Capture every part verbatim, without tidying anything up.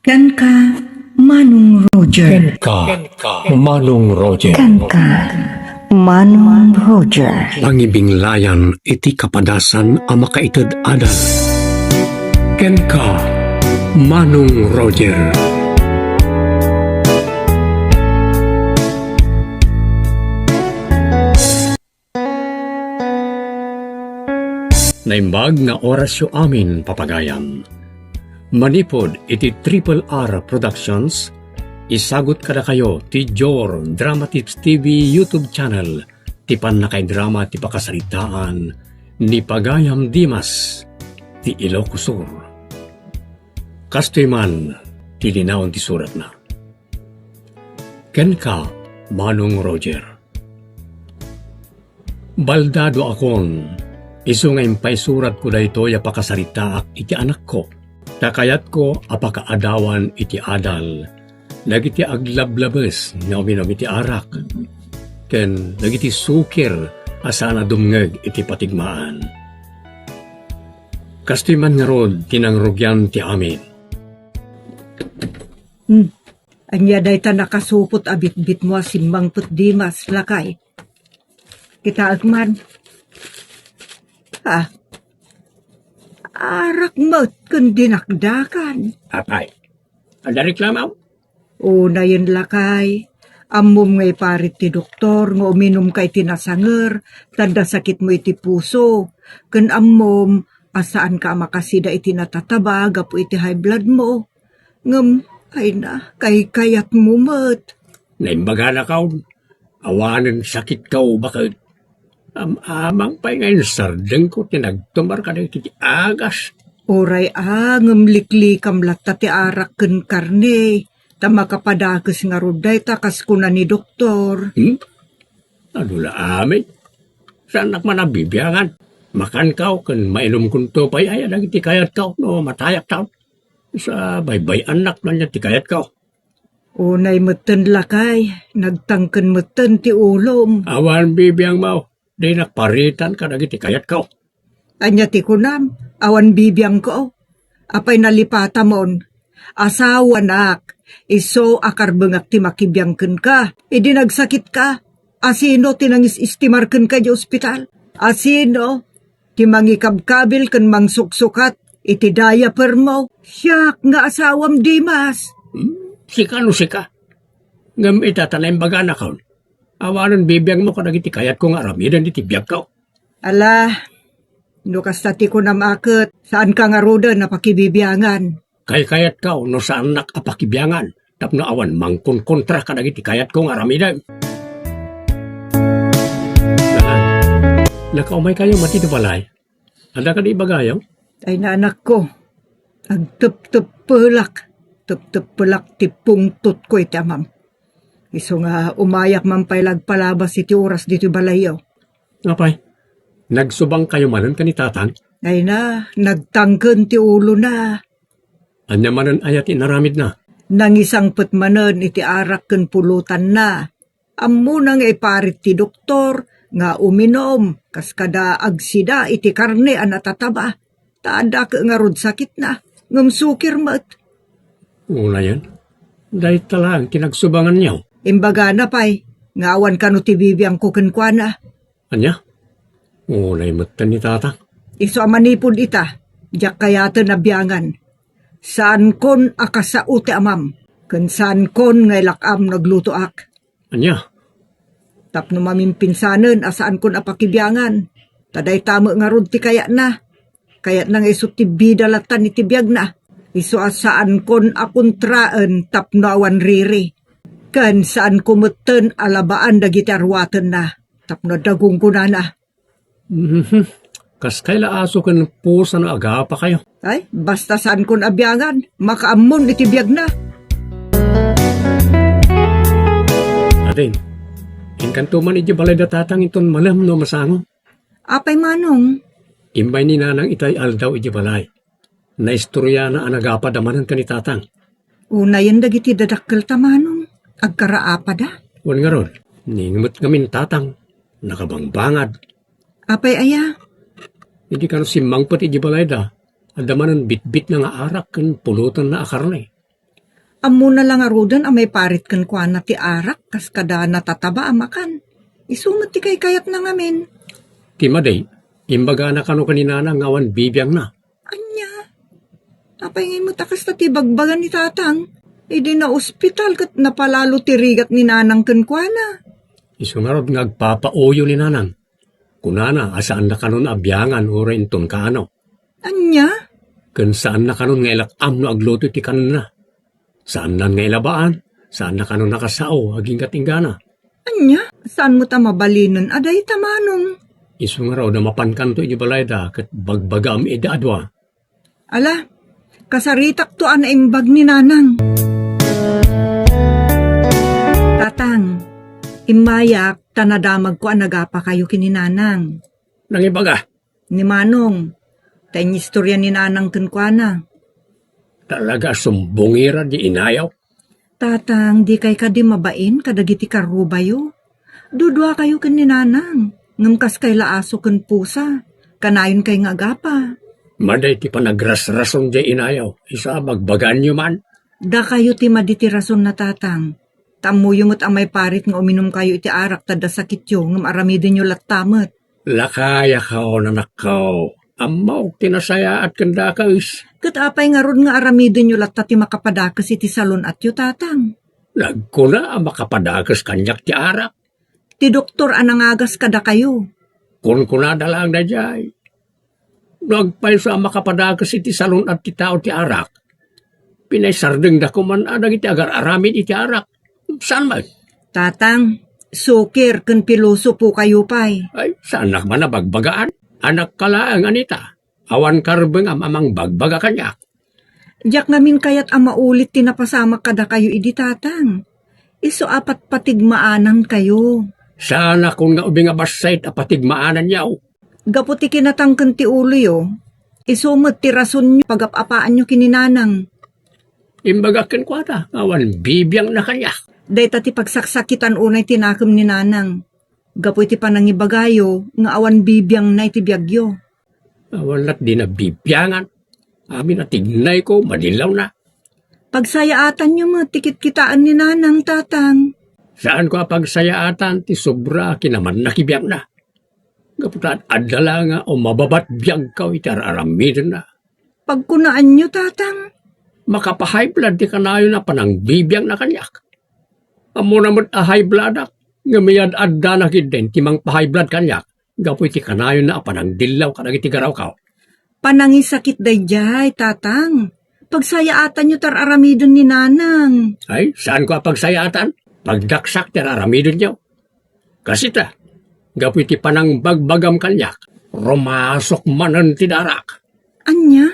Kenka, Manong Roger. Kenka, Manong Roger. Kenka, Manong Roger. Pangibinglayan iti kapadasan a makaited adal. Kenka, Manong Roger. Naimbag nga orasyo amin, papagayam. Manipud iti Triple R Productions, isagut kadakayo ti Jor Drama Tips T V YouTube channel ti pannakaidrama ti pakasaritaan ni Pagayam Dimas ti Ilocos Sur. Kastoy man ti linaon ti suratna. Kenka, Manong Roger. Baldadoakon, isu nga impaisuratko daytoy a pakasaritaak iti anakko. Ta kayatko a pakaadawan iti adal dagiti aglablabes nga uminum iti arak, ken dagiti sukir a saan a dumngeg iti patigmaan. Kastoy man ngarud ti nangrugian ti amin. Hmm. Ania dayta nakasupot a bitbitmo a simmangpet, Dimas, lakay? Kitaek man. Ah, arak met ken dinakdakan. Apay, adda reklamaw? Unayen, lakay. Ammom nga iparit ti doktor nga uminumka iti nasanger, ta adda sakitmo iti puso. Ken ammom a saanka a makasida iti natataba gapu iti high blood mo. Ngem, ay na, kaykayatmo met. Naimbagana kaon, awanen sakitko, baket. Am-amang pay nga insardengko ti nagtumar kadagiti agas. Uray a, ngem liklikam latta ti arak ken karne, ta makapadakes ngarud dayta kas kuna ni doktor. Hmm? Adu la amin. Saannak man a bibiangan. Makanko ken mainumkonto pay aya dagiti kayatko no matayakto. Sa baybay-annak man ti kayatko. Unay metten, lakay, nagtangken metten ti ulom. Awan bibiangmo, dinak paritan kadagiti kayatko. Ania ti kunam? Awan bibiangko. Apay nalipatamon? Asawanak, isu a karbengak ti makibiang kenka. Idi nagsakitka, asino ti nangis-istimar kenka idiay ospital? Asino ti mangikabkabil ken mangsuksukat iti diapermo? Siak nga asawam, Dimas. Hmm, sika no sika. Ngem ita ta naimbagana kaon. Awanen bibiangmo kadagiti kayatko nga aramiden iti biagko. Ala, no kasta ti kunam a ket, saanka ngaruden a pakibibiangan. Kaykayatko no saannak a pakibiangan tapno awan mangkonkontra kadagiti kayatko nga aramiden. Naka-, nakaumaykayo met iti balay? Adda kadi ibagayo? Ay, naanakko, agtepteppelak. Tepteppelak ti pungtotko iti amam. Isu nga umayak man pay la agpalabas iti oras ditoy balayyo. Apay, nagsubangkayo manen ken ni Tatang? Ay na, nagtangken ti ulona. Ania manen aya ti inaramidna? Nangisangpet manen iti arak ken pulotanna. Ammona nga iparit ti doktor nga uminom kas kada agsida iti karne a natataba. Ta adda ket ngarud sakitna, ngem sukir met. Unayen, dayta laeng ti nagsubanganyo. Imbagana pay nga awan kano ti bibiangko kenkuana. Ania? Unay metten ni Tatang. Isu a manipud ita, diak kayaten a biangan. Saankon a kasao ti amam, ken saankon nga ilak-am no aglutoak. Ania? Tapno mamimpinsanen a saankon a pakibiangan, ta dayta met ngarud ti kayatna. Kayatna nga isu ti bida lattan iti biagna. Isu a saankon a kontraen tapno awan riri. Ken saanko metten a labaan dagiti arwatenna tapno adda gunggonana. Mhm. Kas kayla aso ken pusan a agapakayo. Ay, basta saankon a biangan, makaammon iti biagna. Ading, inkanto man iti balay da Tatang inton malem no masango. Apay, Manong? Immay ni Nanang itay aldaw iti balay. Naistoriana a nagapad a manen ken ni Tatang. Unayen dagiti dadakkelta, Manong. Agkaraapada? Wen ngarud, ningmet ngamin Tatang. Nakabangbangat. Apay aya? Idi kano simmangpet iti balayda, adda manen bitbitna nga arak ken pulotanna a karne. Ammona la ngaruden a maiparit kenkuana ti arak kas kada natataba a makan. Isu met ti kaykayatna ngamin. Ti madi, imbagana kano ken ni Nanang nga awan bibiangna. Ania? Apay ngay met a kasta ti bagbaga ni Tatang? Idi naospital ket napalalo ti rigat ni Nanang kenkuana. Isu ngarud nga agpapauyo ni Nanang. Kunana a saanna kanon a biangan uray inton kaano. Ania? Ken saanna kanon nga ilak-am no agluto ti kanenna. Saannan nga ilabaan, saanna kanon a kasao agingga-inggana. Ania? Saan met a mabalinen a dayta, Manong? Isu ngarud a mapankanto idiay balayda ket bagbagaam ida a dua. Ala, kasaritakto a naimbag ni Nanang. Tatang, immayak ta nadamagko a nagapakayo ken ni Nanang. Nangibaga? Ni Manong, ta inistorya ni Nanang kenkuana. Talaga a sumbong ira di inayaw. Tatang, dikay kadi mabain kadagiti karrubayo? Duduakayo ken ni Nanang, ngem kaskay la aso ken pusa, kanayonkay nga agapa. Madi ti panagrasrason diay inayaw, isu a bagbagaanyo man. Dakayo ti madi ti rasonna, Tatang. Ta ammoyo met a maiparit nga uminumkayo iti arak ta adda sakityo, ngem aramidenyo latta met. Lakayakaw, anakko. Ammok ti nasayaat ken dakes. Ket apay ngarud nga aramidenyo latta ti makapadakes iti salun-atyo, Tatang? Nagkuna a makapadakes kaniak ti arak. Ti doktor a nangagas kadakayo. Kunkunada laeng daydiay. No agpayso a makapadakes iti salun-at ti tao ti arak, pinaisardengda koman a dagiti agar-aramid iti arak. Saan met? Tatang, sukir ken pilosopokayo pay. Ay, saanak man a bagbagaan? Anakka laeng, Anita. Awan karbengam a mangbagbaga kaniak. Diak ngamin kayat a maulit ti napasamak kadakayo idi, Tatang. Isu a patpatigmaanankayo. Saanakon nga ubing a bassit a patigmaananyo. Gapu ti kinatangken ti uloyo, isu met ti rasonyo pagap-apaanyo ken ni Nanang. Imbagak kenkuana nga awan bibiangna kaniak. Dayta ti pagsaksakitan unay ti nakem ni Nanang. Gapu iti panangibagayo nga awan bibiangna iti biagyo. Awan lat di nabibiangan. Amin a tignayko, madillawna. Pagsayaatanyo met ti kitkitaen ni Nanang, Tatang. Saanko a pagsayaatan ti sobra a kinamanna ken biagna. Gapu ta ad-adda la nga umababat biagko iti ar-aramidenna. Pagkunaanyo, Tatang? Makapa-high blood ti kanayon a panangbibiangna kaniak. Ammona met a high bloodak, ngem iyad-adda na ketdin ti mangpa-high blood kaniak gapu iti kanayonna a panangdillaw kadagiti garawko. Panangisakit daydiay, Tatang. Pagsayaatanyo ti ar-aramiden ni Nanang. Ay, saanko a pagsayaatan? Pagdaksak ti ar-aramidenyo. Kasita, gapu iti panangbagbagam kaniak, rumasok manen ti darak. Ania?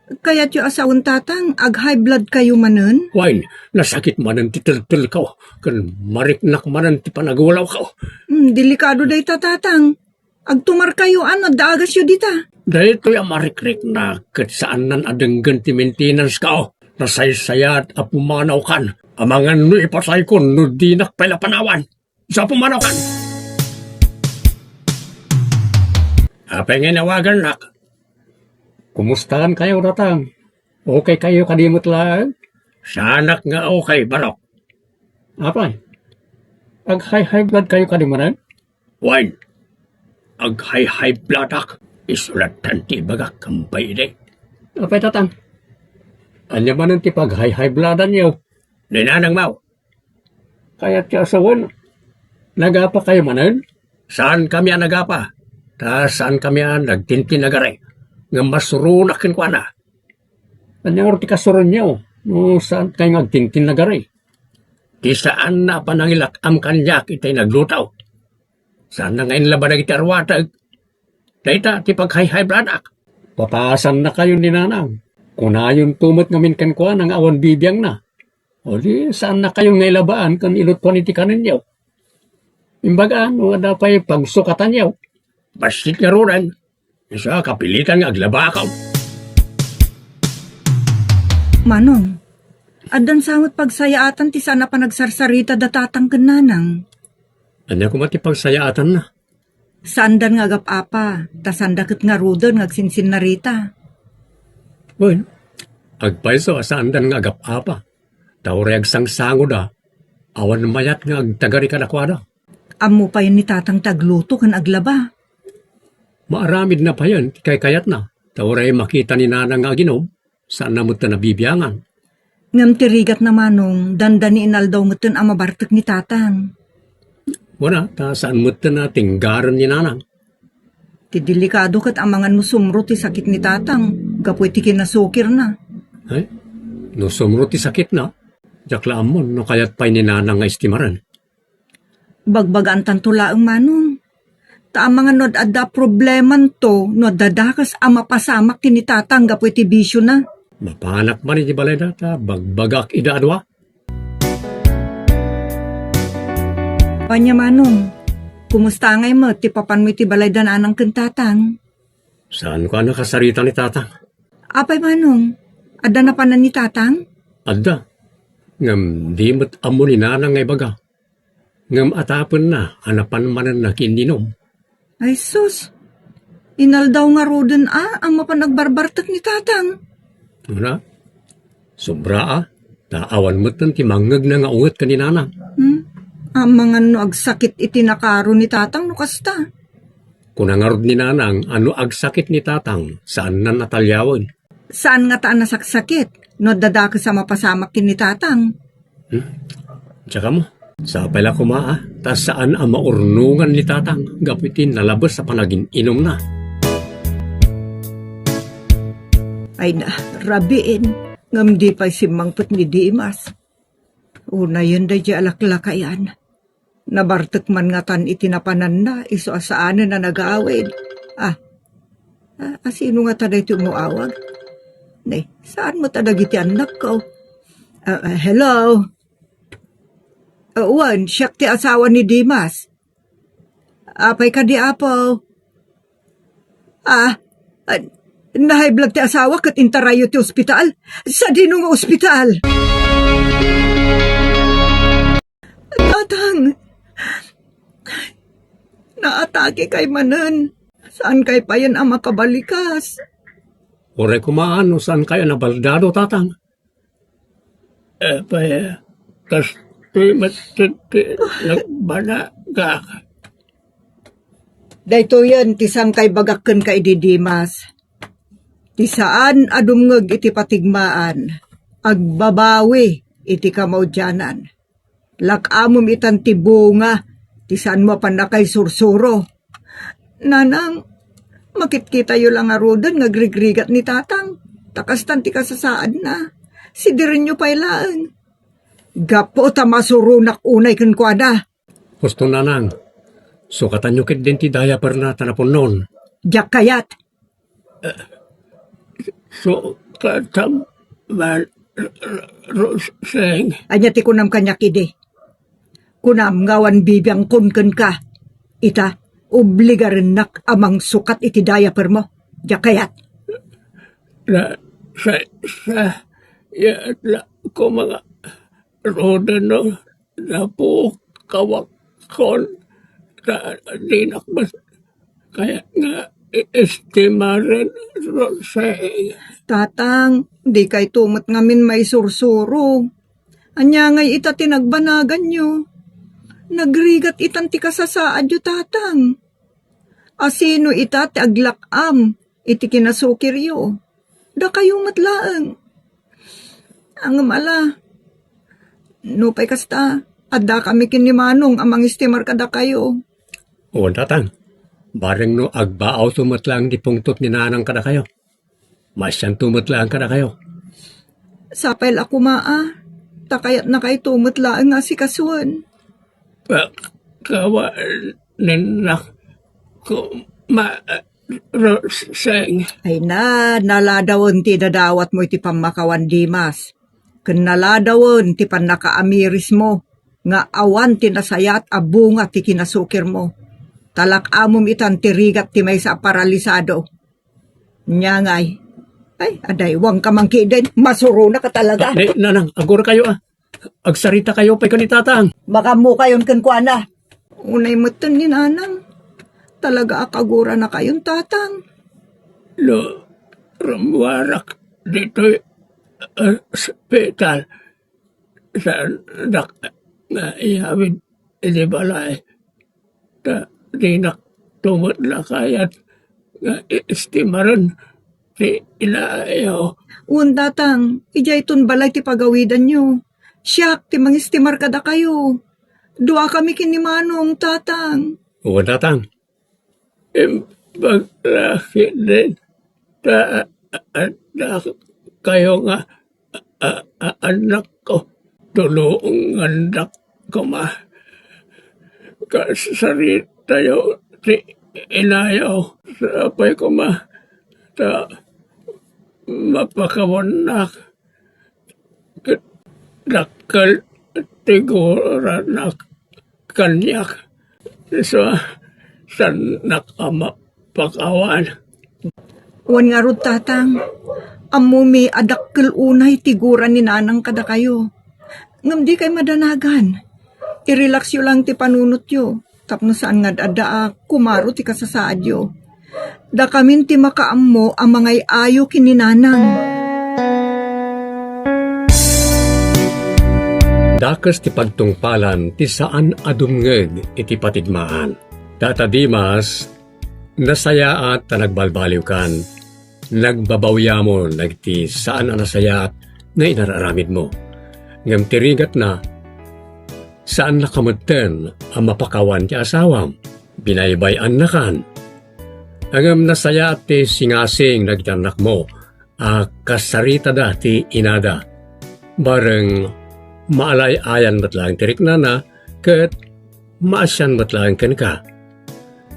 Kayatyo a sawen, Tatang, ag-high blood kayo manen? Wen, nasakit manen ti teltelko, ken mariknak manen ti panagulawko. Hmm, delikado dayta, Tatang. Agtumarkayo, ano, adda agasyo dita? Daytoy a marikriknak ket saannan a denggen ti maintenance-ko. Nasaysayat a pumanawkan. Amangan no ipatayko no dinak pay la panawan. Sa pumanawkan. Apay nga inawagannak? Kumustaankayo, Tatang? Okay kayo kadi met laeng? Saanak nga okay, Barok. Apay, ag-high-high blood kayo kadi manen? Wen, ag-high-high bloodak. Isu lattan ti ibagak ken baybay. Apay, Tatang? Ania manen ti pag-high-high bloodanyo? Ni Nanang Mau. Kayatyo a sawen, nagapa kayo manen? Saankami a nagapa. Ta saankami a nagtintinnagari. Ngem masuronak kenkuana. Ania ngarud ti kasuronyo no saankayo nga agtintinnagari? Ti saanna a panangilak-am kaniak itay nagluto. Saanna nga inlaba dagiti aruateg. Dayta ti pag-high-high bloodak. Papasannakayo ni Nanang. Kunayonto met ngamin kenkuana nga awan bibiangna. O di, saannakayon nga ilabaan ken ilutkuan iti kanenyo. Imbaga, no adda pay pagsukatanyo. Bassit ngaruden. Isu a kapilitan nga aglabakon. Manong, addan sa met pagsayaatan ti saan a panagsarsarita da Tatang ken Nanang. Ania koma ti pagsayaatanna? Saandan nga agap-apa, ta saanda ket ngaruden nga agsinsinnarita. Wen, agpayso a saandan nga agap-apa. Ta uray agsangsangoda, awan mayat nga agtagari kadakuada. Ammo pay ni Tatang ti agluto ken aglaba. Maaramidna payen ti kaykayatna, ta uray makita ni Nanang nga aginom, saanna metten a bibiangan. Ngem ti rigatna, Manong, dandani inaldaw metten a mabartek ni Tatang. Wen a, ta saan metten a tinggaren ni Nanang. Ti delikado ket amangan no sumro ti sakit ni Tatang gapu iti kinasukirna. Ay, no sumro ti sakitna, diak la ammon no kayat pay ni Nanang nga istimaren. Bagbagaantanto laeng, Manong. Ta amangan no ad-adda problemanto no adda dakes a mapasamak ken ni Tatang gapu iti bisiona. Mapanak man iti balayda ta bagbagaak ida a dua. Ania, Manong, kumusta ngay met ti papanmo iti balayda Nanang ken Tatang? Saanko a nakasarita ni Tatang. Apay, Manong? Adda napanan ni Tatang? Adda. Ngem di met ammo ni Nanang nga ibaga. Ngem atapenna a napan manenna ken ni Nom. Ay sus! Inaldaw ngaruden a, a mapan agbarbartek ni Tatang. Wen a, sobra a, ta awan metten ti mangngegna nga unget ken ni Nanang. Hmm? Amangan no agsakit iti nakaro ni Tatang no kasta. Kuna ngarud ni Nanang a no agsakit ni Tatang, saannan a taliawen. Saan ngata a nasaksakit no adda dakes a mapasamak ken ni Tatang? Hmm? Diak ammo. Sapay la koma a, ta saan a maurnongan ni Tatang gapu iti nalabes a panagin-inumna. Ay na, rabiin, ngem di pay simmangpet ni Dimas. Unayen daydiay a laklakayan. Nabartek man ngatan iti napananna, isu a saanen a nagawid. Ah, ah, a sino ngata daytoy umaawag? Ne, saan met a dagiti annakko? Ah, ah, hello? Ah, wen, siak ti asawa ni Dimas. Apay kadi, Apo? Ah, ah, na-high blood ti asawa ket intarayyo ti ospital? Sadino nga ospital? Tatang! Naatake kay manen. Saan kay payen a makabalikas? Uray koma no saan kay a nabaldado, Tatang. Apay, kastoy met ti nagbanagak. Daytoyen ti saan kay bagak kenka idi Dimas. Ti saan a dumngeg iti patigmaan, agbabawi iti kamaudianan. Lak-amem itan ti bunga ti saanmo a pannakaisursuro. Nanang, makitkitayo la ngaruden nga agrigrigat ni Tatang, ta kastan ti kasasaadna. Sidirenyo pay laeng. Gapu ta masuronak unay kenkuana. Husto, Nanang. Sukatanyo ketdin ti diaperna ta napunnon. Diak kayat. Sukatam man, Roseng. Ania ti kunam kaniak idi? Kunam nga awan bibiangkon kenka. Ita, obligarennak a mangsukat iti diapermo. Diak kayat. Na, sa, sa, ya, la, ko mga roda no, napu, kawakkon, ta, dinak mas, kaya nga, i-, estimaren, Roseng. Tatang, di kay tumet ngamin maisursuro. Ania ngay ita ti nagbanaganyo? Nagrigat itan ti kasasaadyo, Tatang. Asino ita ti aglak-am iti kinasukiryo? Dakayo met laeng. Ngem ala, nupay kasta, addakami ken ni Manong a mangistimar kadakayo. Wen, Tatang. Bareng no agbaawto met laeng ti pungtot ni Nanang kadakayo. Maasianto met laeng kadakayo. Sapay la koma a, ta kayatnakayto met laeng nga asikasuen. Pa-, kawanennak koma, Roseng. Ay na, naladawen ti idadawatmo iti pammakawan, Dimas. Ken naladawen ti pannakaamirismo nga awan ti nasayaat a bunga ti kinasukirmo. Talak-amem itan ti rigat ti maysa a paralisado. Nia ngay. Ay, adaywangka man ketdin. Masuronaka talaga. Ah, eh, Nanang, agurakayo, ah. Agsaritakayo pay ken ni Tatang. Makaammokayon kenkuana. Unay metten ni Nanang. Talaga a kaguranakayon, Tatang. No, rummuarak ditoy, ah, ospital. saandak nga iyawid iti balay. Ta dinak tumet la kayat nga i-estimaren ti inayo. Wen, Tatang, idiayton balay ti pagawidanyo. Siak ti mangestimar kadakayo. Duakami ken ni Manong, Tatang. Wen, Tatang. Imbag la ketdin ta adda kayo nga a-, a-, annakko. Tulongandak koma. Kasaritayo ti inayo. Sapay koma ta mapakawannak. Ket dakkel ti guranak kaniak. Isu, saannak a mapakawan. Wen ngarud, Tatang, ammomi a dakkel unay ti gura ni Nanang kadakayo. Ngem dikay madanagan. I-relaxyo lang ti panunotyo. Tapno saan nga ad-adda a kumaro ti kasasaadyo. Dakamin ti makaammo a mangay-ayo ken ni Nanang. Dakes ti pagtungpalan ti saan a dumngeg iti patigmaan. Tata Dimas, nasayaat ta nagbalbaliwkan. Nagbabawiamon dagiti saan a nasayaat nga inar-aramidmo. Ngem ti rigatna, saannaka metten a mapakawan ti asawam. Binaybay-annakan. Ngem nasayaat ti singasing dagiti annakmo a kasaritada ti inada. Bareng maalay-ayan met laeng ti riknana ket maasian met laeng kenka.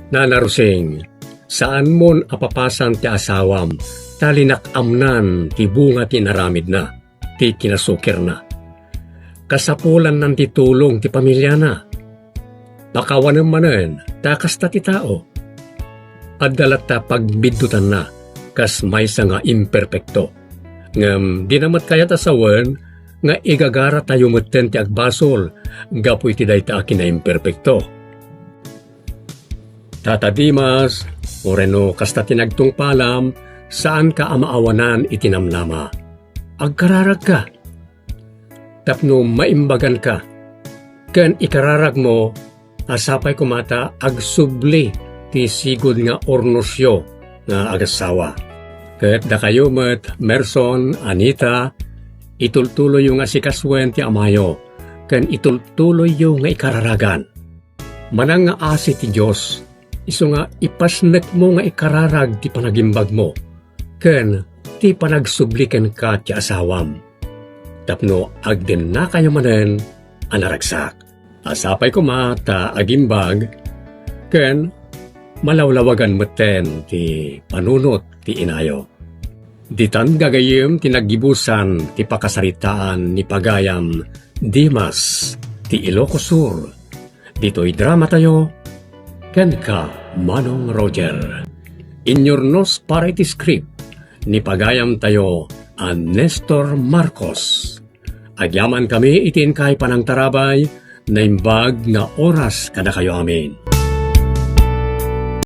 Nana Rosing, saanmon a papasan ti asawam ta linak-amnan ti bunga ti inaramidna, ti kinasukirna. Kasapulannan ti tulong ti pamiliana. Pakawanem manen ta kasta ti tao. Adda latta pagbiddutanna kas maysa nga imperpekto. Ngem dina met kayat a sawen nga igagaratayo metten ti agbasol gapu iti dayta a kinaimperpekto. Tata Dimas, uray no kasta ti nagtungpalam, saanka a maawanan iti namnama. Agkararagka tapno maimbaganka ken ikararagmo a sapay koma ta agsubli ti sigud nga urnosyo nga agassawa. Ket dakayo met, Merson, Anita, itultuloyyo nga sikasuen ti amayo ken itultuloyyo nga ikararagan. Manang nga asi ti Dios, isu nga ipasnekmo nga ikararag ti panagimbagmo ken ti panagsubli kenka ti asawam, tapno agdennakayo manen a naragsak. A sapay koma ta agimbag ken malawlawagan metten ti panunot ti inayo. Ditan gagayyem ti naggibusan ti pakasaritaan ni pagayam Dimas ti Ilocos Sur. Ditoy dramatayo, kenka, Manong Roger. Inyurnos para iti script ni pagayamtayo a Nestor Marcos. Agyamankami iti inkay panangtarabay, naimbag nga oras kadakayo amin.